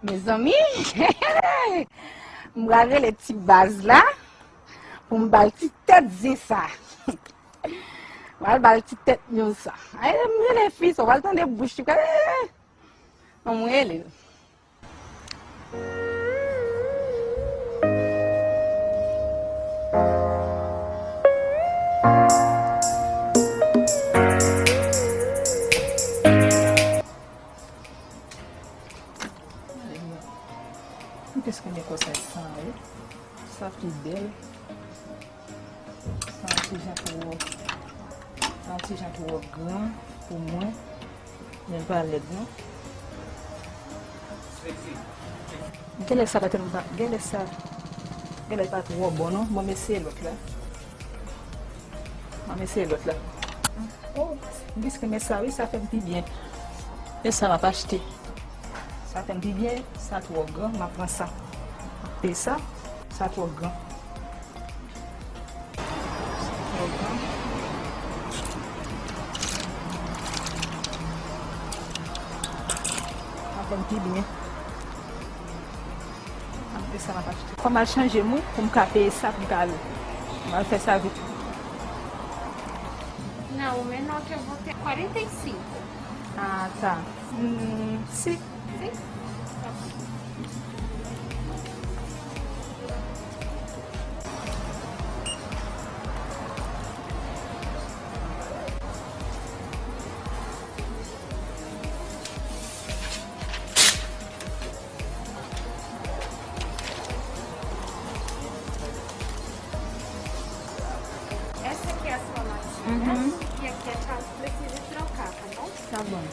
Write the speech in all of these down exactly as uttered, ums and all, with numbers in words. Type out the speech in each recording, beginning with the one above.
Mezanmi, m pral rele ti baz la pou m ba l ti tèt zen sa. M pral ba l ti tèt nyonz sa. Ay, m rele fi sa, w pral tande bouch li pral, non, m rele l. Mwen te sou konbyen konsèy sa, wi. Sa pi bèl. Sa yon ti jan twò, sa yon ti jan twò gran pou mwen. Men l pa lèd, non. Genlè sa pa tèlman pa, genlè sa, genlè l pa twò bon, non. Bon, m eseye lòt la. Bon, m eseye lòt la. Oh, m riske men sa, wi, sa fè m pi byen. Men sa m ap achte. Sa fè m pi byen, sa twò gran, m ap pran sa. M ap peye sa, sa twò gran. Sa twò gran. Sa fè m pi byen. Apre sa, m ap achte. Fò m al chanje m, wi, pou m ka peye sa, pou m ka ale. M al fè sa vit. Não, o menor que eu vou ter quarenta e cinco. Ah, tá. Hum, sim. Sim? Essa aqui é a sua latinha. Uhum. E aqui é caso precise trocar, tá bom? Tá bom.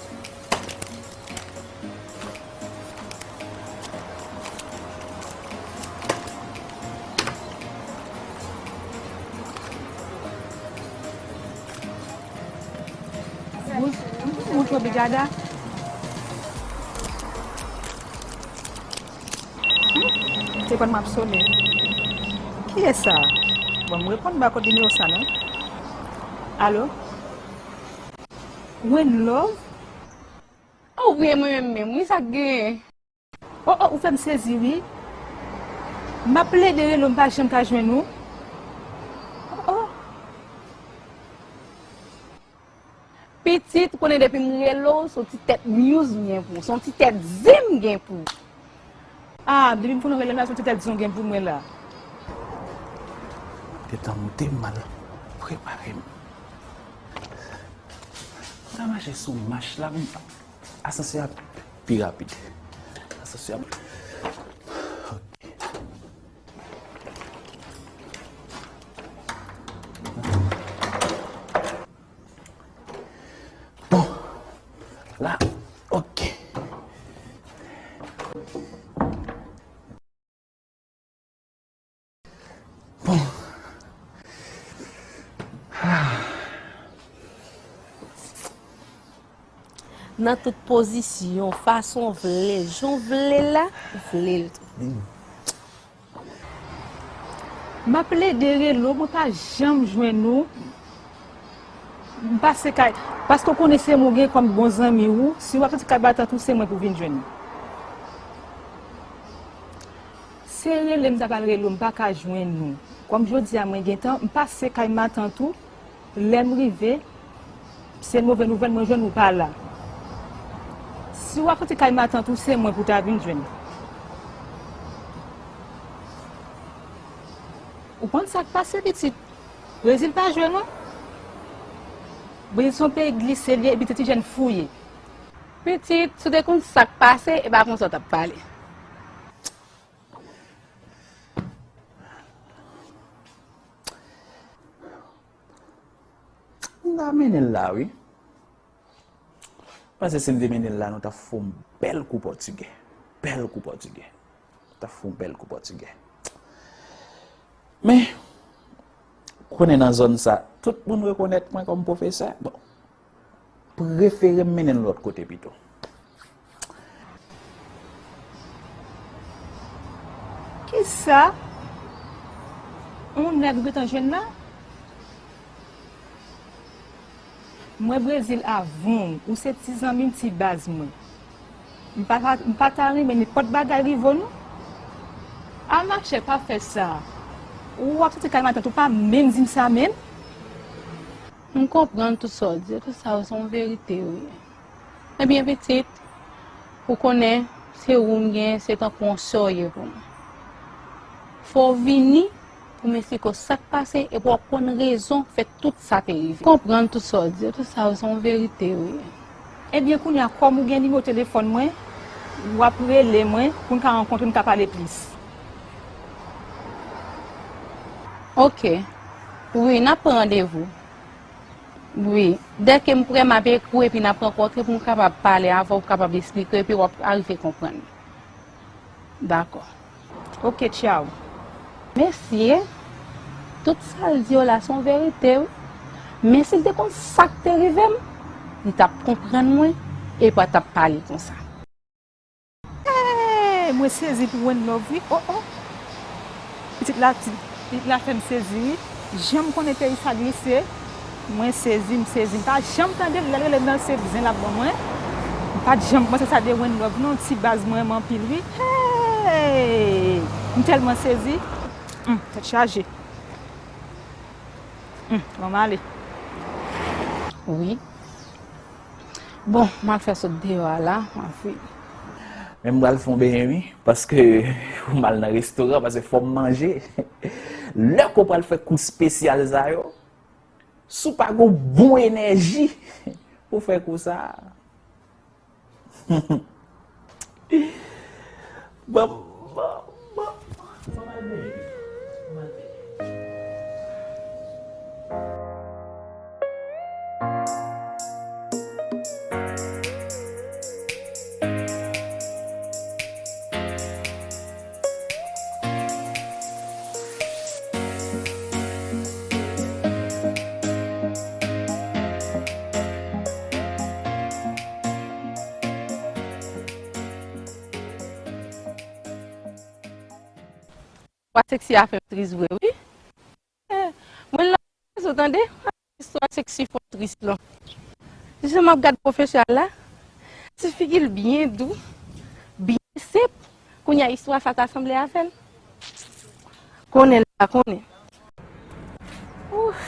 Muito obrigada. Telefòn m ap sone. Kiyès sa? Bon, m reponn, m pa konn nimewo sa, non. Alo? One Love? Oh, wi, mwen menm menm, wi, sa k genyen? Oh, oh, ou fè m sezi, wi. M ap plede rele w, m pa janm ka jwenn ou. Oh, oh. Pitit, ou konnen depi m rele w, se yon ti tèt news m gen pou w, se yon ti tèt zen m gen pou w. Ah, depi m konnen w rele m la, se yon ti tèt zen w gen pou mwen la. Gentan moute, m al prepare m. Mwen ka mache sou mach la, m Asansè a pi rapid. Asansè a. Ok. Bon. La. Ok. Bon. Nan tout pozisyon, fason w vle l, jan w vle l la, ou vle l tou. M ap plede rele w, mwen pa janm jwenn ou. M pase kay, paske w konnen se mwen w gen kòm bon zanmi w, si w ap soti kay matant ou, se mwen pou w vin jwenn. Se rele m ta pral rele w, m pa ka jwenn ou. Kòm jodi a mwen gentan, m pase kay matant ou, lè m rive, se move nouvèl, mwen jwenn ou pa la. Si w ap soti kay matant ou, se mwen pou w ta vin jwenn. Ou konn sa k pase, pitit? Brezil pa jwe, non. Brezil se yon peyi glise l ye, epi se ti jèn fou ye. Pitit, si w te konn sa k pase, e pa konsa w t ap pale. M ta mennen l la, wi. Panse si m te mennen l la, nou t ap fè yon bèl kou pòtigè. Bèl kou pòtigè. Nou t ap fè yon bèl kou pòtigè. Men, konnen nan zòn sa, tout moun rekonèt mwen kòm pwofesè. Bon, prefere m mennen l lòt kote pito. Kisa? Yon nèg ou gentan jwenn la? Mwen Brezil avan w, ou se ti zanmi m, ti baz mwen. M pa, m pa ta renmen nenpòt bagay rive w non. A machè, pa fè sa. Ou ap soti kay matant, ou pa menm di m sa menm. M konprann tout sa w di, tout sa yo se yon verite yo ye. Ebyen pitit, ou konnen se ou m gen, se tankou yon sè w ye pou mwen. Fò w vini pou m esplike w sa k pase epi w ap konn rezon fè tout sa te rive. M konprann tout sa w di, tout sa yo se yon verite yo ye. Ebyen kounye a, kòm ou gen nimewo telefòn mwen, w ap rele mwen pou n ka rankontre, n ka pale plis. Oke. Wi, n ap pran randevou. Wi. Dèke m prè, m ap ekri w epi n ap rankontre pou m kapab pale avè w, pou w kapab esplike w epi w ap arive konprann. Dakò. Oke, tchaw. Mesye, tout sa l di yo la se yon verite, wi. Men si l te konn sa k te rive m, li t ap konprann mwen epi l t ap pale konsa. Hey, mwen sezi pou One Love, wi. Oh, oh. Pitit la, pitit la fè m sezi, wi. Jan m konnen peyi sa glise, mwen sezi, m sezi. M pa janm tande l, lè l rele m nan, se zen l ap ban mwen. M pa t janm panse sa de One Love, non. Ti baz mwen renmen anpil, wi. Hey! M tèlman sezi. Hum, tèt chaje. Hum, bon, m ale. Wi. Bon, m al fè sot deyò a la, m ap vini. Men m pral fè yon benyen, wi, paske pou m al nan restoran, paske fò m manje. Lè ke w pral fè kou espesyal sa yo, si w pa gen yon bon enèji pou fè kou sa, Bon, bon, bon. Istwa Sexy a fè m tris vre, wi. Eh, mwen la, sou tande, istwa Sexy fò tris lan. Jan m ap gad pwofesè a la, ti figi l byen dou, byen senp. Kounye a istwa sa ta sanble avè l. Konnen l pa konnen. Ouf.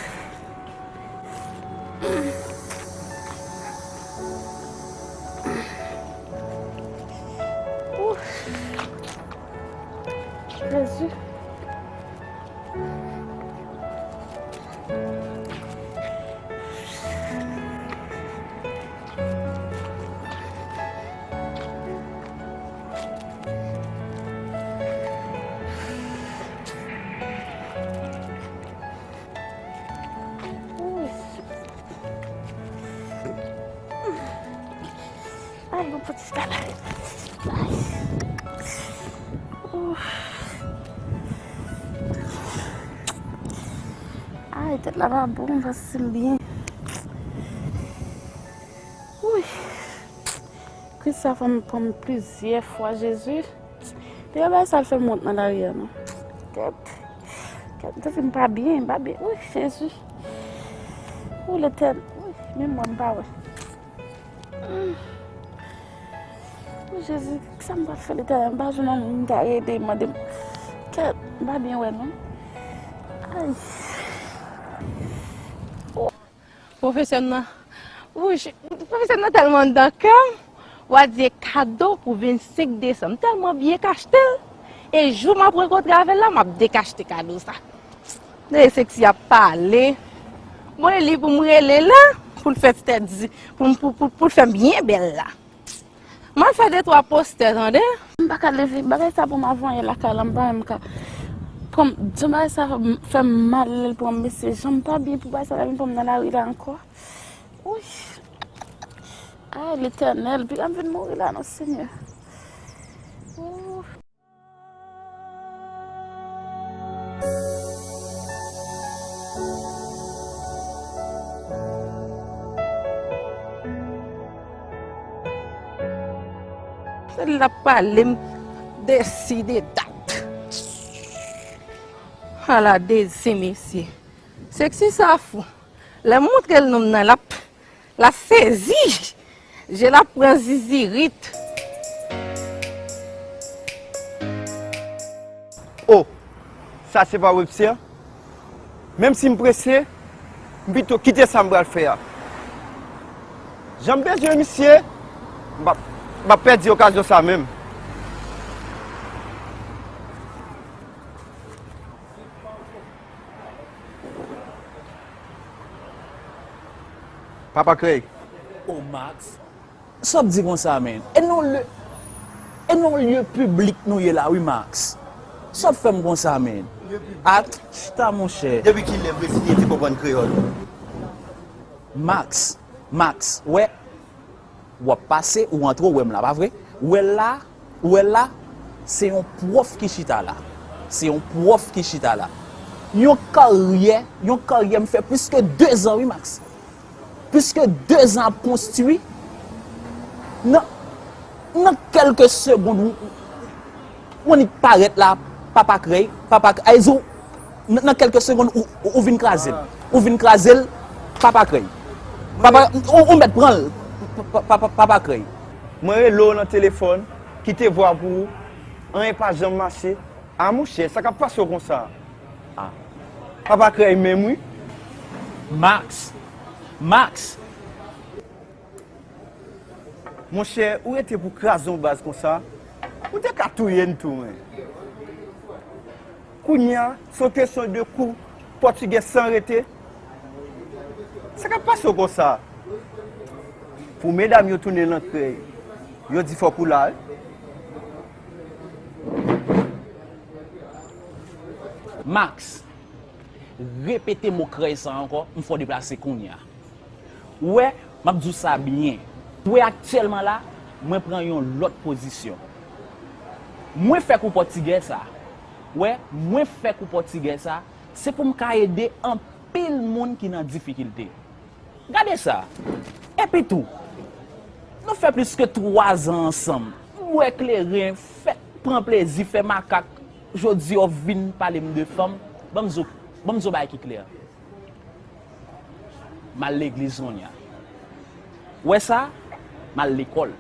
Ouf. Jezi. Ay, yon pati eskalay. Ay. Ouf. Ay, tèt la pa bon, m pa santi m byen. Wi. Kris sa fè m pran m plizyè fwa, Jezi. Depi bagay sa l fè m wont nan lari a, non. Kèt. Kèt, m santi m pa byen, m pa byen. Wi, Jezi. Wi, Letènèl. Wi, menm mwen m pa wè. Wi, Jezi, kisa m pral fè, Letènèl? M pa jwenn yon moun ki ka ede m, mande m. Kèt, m pa byen wè, non. Ay. Pwofesè m nan, wouch, pwofesè m nan tèlman anndan kè m, w a di e kado pou vennsenk desanm. M tèlman byen kachte l, e jou m ap rankontre avè l la, m ap dekachte kado sa. Tande Sexy ap pale. Bon, e li pou m rele la, pou l fè ti tèt di, pou m, pou, pou, pou l fè m byen bèl la. M al fè de twa postè, tande. M pa ka leve, bagay sa pou m ap vanyen lakay la, m pa menm ka pran m, jan bagay sa fè m, fè m mal, lè l pran m, mesye, jan m pa byen pou bagay sa vin pran m nan lari la ankò. Wi. Ay, Letènèl, piga m vin mouri la, non, Senyè. Ooh. Se l ap pale m desi de dat. Ala dezi, mesye. Sexy sa fou. Lè m montre l nonm nan, l ap, l ap sezi. Je l ap pran zizirit. O, sa se pa Webster? Menm si m prese, m pito kite sa m pral fè a. Jan m bezwen misye, m p ap, m p ap pèdi okazyon sa menm. Papa Krèy. O Max, sa w ap di konsa, menn? E nan lye, e nan lye piblik nou ye la, wi, Max. Sa w ap fè m konsa, menn? Ak, chita, monchè. Depi kilè Brezilyen te konprann kreyòl? Max, Max, wè, w ap pase, ou antre, ou wè m la, pa vre? Ou wè l la, ou wè l la, se yon pwòf ki chita la. Se yon pwòf ki chita la. Yon karyè, yon karyè m fè plis ke dezan, wi, Max. Plis ke dezan ap konstwi. Nan, nan kèlke segonn, ou, ou annik parèt la, Papa Krèy, Papa Krèy, ay, zo, nan, nan kèlke segonn, ou, ou, ou vin kraze l. Ou vin kraze l, Papa Krèy. Papa, ou, ou mèt pran l, pa, pa, pa, Papa Krèy. Mwen rele w nan telefòn, kite vwa pou ou, anyen pa janm mache. A monchè, sa k ap pase w konsa? A. Papa Krèy menm, wi. Max. Max. Monchè, ou rete pou kraze yon baz konsa, ou te ka touye n tou, men. Kounye a, se yon kesyon de kou pòtigè san rete. Sa k ap pase w konsa? Pou medam yo tounen nan Krèy, yo di fòk ou la, wi. Max, repete mo Krèy sa ankò, m fè w deplase kounye a. Ou wè, m ap di w sa byen. Ou wè aktyèlman la, mwen pran yon lòt pozisyon. Mwen fè kou pòtigè sa. Ou wè, mwen fè kou pòtigè sa, se pou m ka ede anpil moun ki nan difikilte. Gade sa. Epi tou, nou fè plis ke twa zan ansanm. M bwè kleren, fè, pran plezi, fè makak. Jodi a w vin pale m de fanm. Ban m di w, ban m di w bagay ki klè. M al legliz kounye a. Ou wè sa? M al lekòl.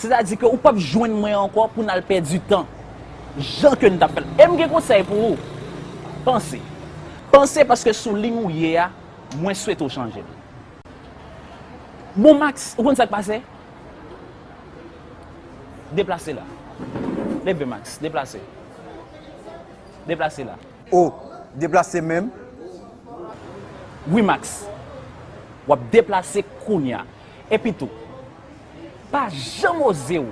Sètadi ke ou p ap jwenn mwen ankò pou n al pèdi tan. Jan ke n t ap fè l. E m gen konsèy pou ou. Panse. Panse paske sou liy ou ye a, mwen swete w chanje l. Bon, Max, ou konn sa k pase? Deplase la. Leve, Max, deplase. Deplase la. O, deplase menm. Wi, Max. W ap deplase kounye a. Epi tou, pa janm oze w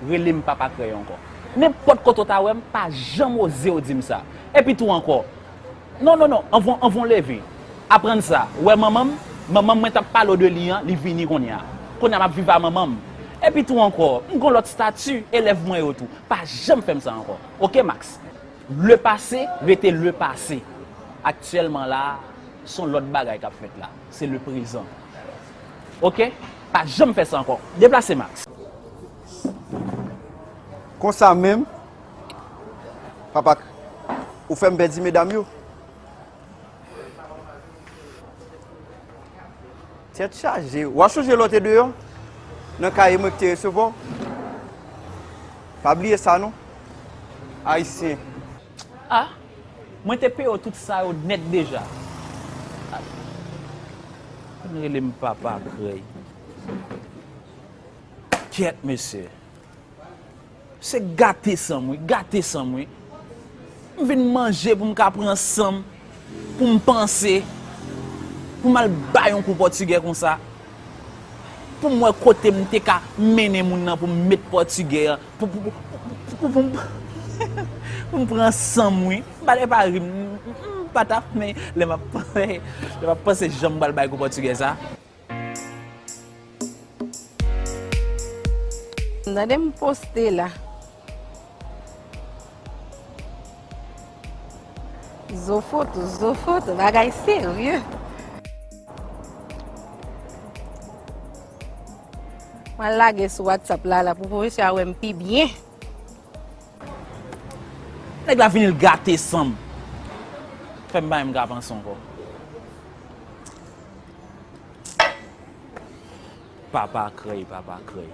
rele m Papa Krèy ankò. Nenpòt kote w ta wè m, pa janm oze w di m sa. Epi tou ankò, non, non, non, anvan, anvan w leve, aprann sa. Ou wè manman m, manman m mwen t ap pale w de li an, li vini kounye a. Kounye a m ap viv a manman m. Epi tou ankò, m gon lòt stati, elèv mwen yo tou. Pa janm fè m sa ankò. Oke, Max? Le passé rete le passé. Aktyèlman la, se yon lòt bagay k ap fèt la. Se le prezan. Oke? Pa janm fè sa ankò. Deplase, Max. Konsa menm, papa, ou fè m pèdi medam yo. Tèt chaje. W a chonje lè w te deyò? Nan kaye mwen ki te resevwa w? Pa bliye sa non. Ayisyen. A, mwen te peye w tout sa yo nèt deja. Konn rele m Papa Krèy. Kèt, mesye. Se gate san m, wi, gate san m, wi. M vin manje pou m ka pran san m, pou m panse, pou m al bay yon kou pòtigè konsa, pou m wè kote m te ka mennen moun nan pou m met pòtigè an, pou, pou, pou, pou, pou, pou m, pou m pran san m, wi. M pa t epa ri, m, m, m pa t ap, men lè m ap, lè m ap panse jan m pral bay kou pòtigè sa. Tande m poste la. Zo foto, zo foto, bagay serye. Mwen lage sou WhatsApp la, la pou pwofesè a wè m pi byen. Nèg la vini l gate san m. Fè m pa menm ka panse ankò. Papa Krèy, Papa Krèy.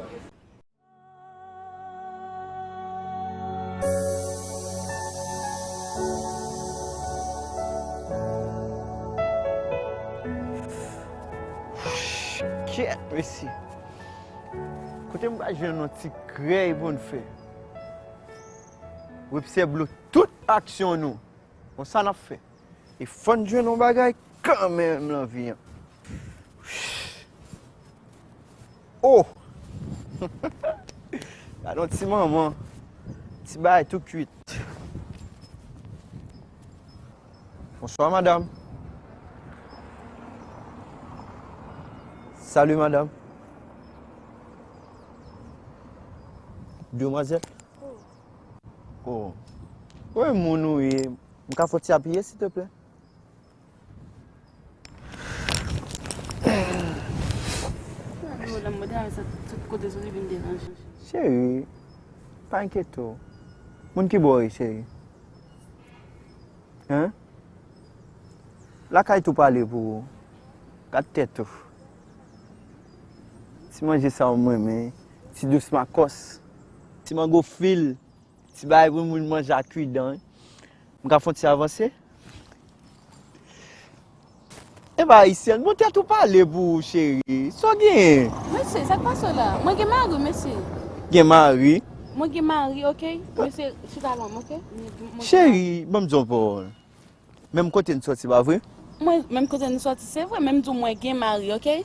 Mesye, kote m ka jwenn yon ti krèy pou n fè? W obsève tout aksyon nou. Bon, sa n ap fè? E fò n jwenn yon bagay kanmenm nan vi an. Oh! Gade yon ti manman. Ti bagay tou kwit. Bonswa, madanm. Salut, madanm. Demwazèl. Oh. Kote moun ou ye? M ka fè ti apiye, silteplè? Gade w la, m mande avè sa tout kote sou li vin deranje. Cheri, pa enkyete w. Moun ki bò w ye, cheri? Hen? Lakay tou pale pou ou. Gad tèt ou. Ti manje sa w renmen. Ti dous makòs. Ti mango fil. Ti bagay pou moun manje ak kidan, wi. M ka fè yon ti avanse? Epa, Ayisyèn, bon, tèt ou pale pou ou, cheri. Sa w genyen? Mesye, sa k pase w la? Mwen gen mari, mesye. Gen mari? Mwen gen mari, oke? Mesye, chita la, oke? Mwen gen mari. Cheri, ban m di w yon pawòl. Menm kote n sòti, pa vre? Mwen, menm kote n sòti, se vre, men m di w mwen gen mari, oke?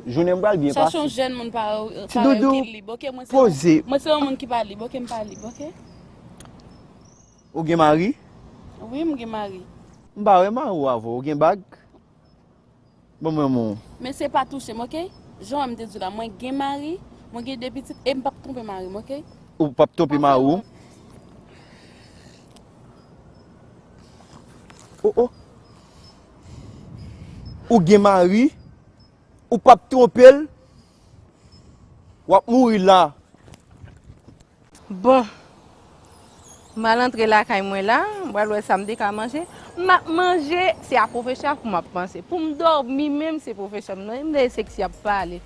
Jounen m pral byen pase. Chache yon jèn moun parèy, parèy ou ki lib, oke? Mwen se yon, mwen se yon moun ki pa lib, oke? M pa lib, oke? Ou gen mari? Wi, m gen mari. M pa wè mari w avè w. Ou gen bag? Bon, mwen, mwen. Mesye, pa touche m, oke? Jan m te di w la, mwen gen mari, mwen gen de pitit, e m p ap twonpe mari m, oke? Ou p ap twonpe mari w? Oh, oh. Ou gen mari, ou p ap twonpe l, w ap mouri la. Bon, m al antre lakay mwen la, m pral wè sa m te ka manje. M ap manje, se a pwofesè a pou m ap panse. Pou m dòmi menm, se pwofesè m nan. M dèyè Sexy ap pale.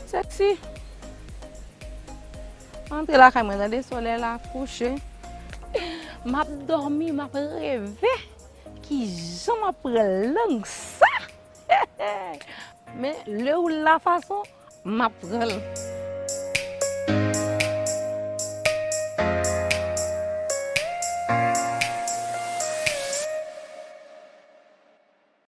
Sexy. M antre lakay mwen, tande solèy la kouche. M ap dòmi, m ap reve. Kijan m ap pran lang sa? Men, le ou la fason, m ap pran l.